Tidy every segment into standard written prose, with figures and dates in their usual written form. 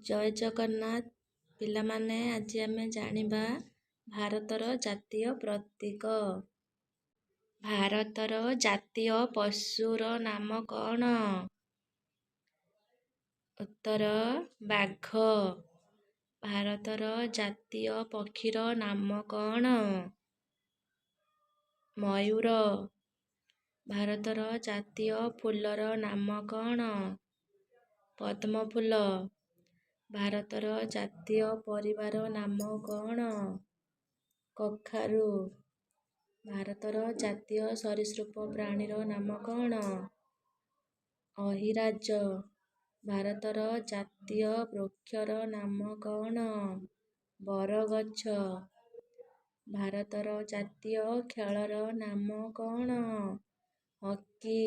ଜୟ ଜଗନ୍ନାଥ ପିଲାମାନେ, ଆଜି ଆମେ ଜାଣିବା ଭାରତର ଜାତୀୟ ପ୍ରତୀକ। ଭାରତର ଜାତୀୟ ପଶୁର ନାମ କ'ଣ? ଉତ୍ତର ବାଘ। ଭାରତର ଜାତୀୟ ପକ୍ଷୀର ନାମ କ'ଣ? ମୟୂର। ଭାରତର ଜାତୀୟ ଫୁଲର ନାମ କ'ଣ? ପଦ୍ମଫୁଲ। ଭାରତର ଜାତୀୟ ପରିବାର ନାମ କ'ଣ? କଖାରୁ। ଭାରତର ଜାତୀୟ ସରୀସୃପ ପ୍ରାଣୀର ନାମ କ'ଣ? ଅହିରାଜ। ଭାରତର ଜାତୀୟ ବୃକ୍ଷର ନାମ କ'ଣ? ବରଗଛ। ଭାରତର ଜାତୀୟ ଖେଳର ନାମ କ'ଣ? ହକି।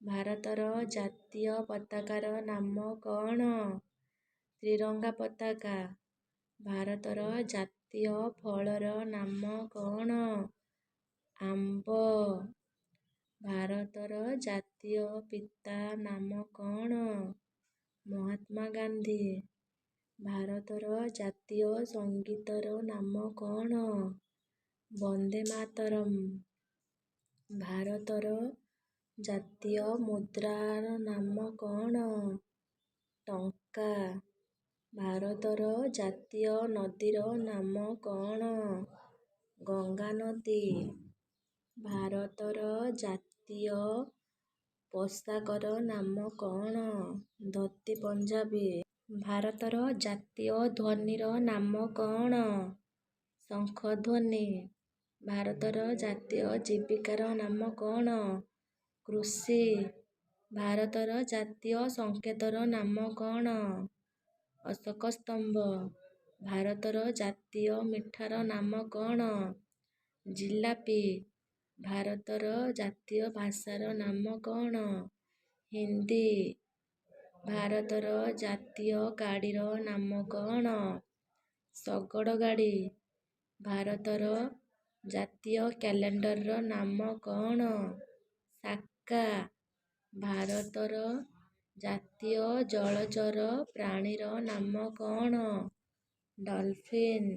ଭାରତର ଜାତୀୟ ପତାକାର ନାମ କ'ଣ? ତ୍ରିରଙ୍ଗା ପତାକା। ଭାରତର ଜାତୀୟ ଫଳର ନାମ କ'ଣ? ଆମ୍ବ। ଭାରତର ଜାତୀୟ ପିତା ନାମ କ'ଣ? ମହାତ୍ମା ଗାନ୍ଧୀ। ଭାରତର ଜାତୀୟ ସଙ୍ଗୀତର ନାମ କ'ଣ? ବନ୍ଦେ ମାତରମ୍। ଭାରତର ଜାତୀୟ ମୁଦ୍ରାର ନାମ କ'ଣ? ଟଙ୍କା। ଭାରତର ଜାତୀୟ ନଦୀର ନାମ କ'ଣ? ଗଙ୍ଗା ନଦୀ। ଭାରତର ଜାତୀୟ ପୋଷାକର ନାମ କ'ଣ? ଧୋତି ପଞ୍ଜାବୀ। ଭାରତର ଜାତୀୟ ଧ୍ୱନିର ନାମ କ'ଣ? ଶଙ୍ଖ ଧ୍ୱନି। ଭାରତର ଜାତୀୟ ଜୀବିକାର ନାମ କ'ଣ? କୃଷି। ଭାରତର ଜାତୀୟ ସଂକେତର ନାମ କ'ଣ? ଅଶୋକ ସ୍ତମ୍ଭ। ଭାରତର ଜାତୀୟ ମିଠାର ନାମ କ'ଣ? ଜିଲାପି। ଭାରତର ଜାତୀୟ ଭାଷାର ନାମ କ'ଣ? ହିନ୍ଦୀ। ଭାରତର ଜାତୀୟ ଗାଡ଼ିର ନାମ କ'ଣ? ଶଗଡ଼ ଗାଡ଼ି। ଭାରତର ଜାତୀୟ କ୍ୟାଲେଣ୍ଡରର ନାମ କ'ଣ? ସାକା। ଭାରତର ଜାତୀୟ ଜଳଚର ପ୍ରାଣୀର ନାମ କ'ଣ? ଡଲଫିନ୍।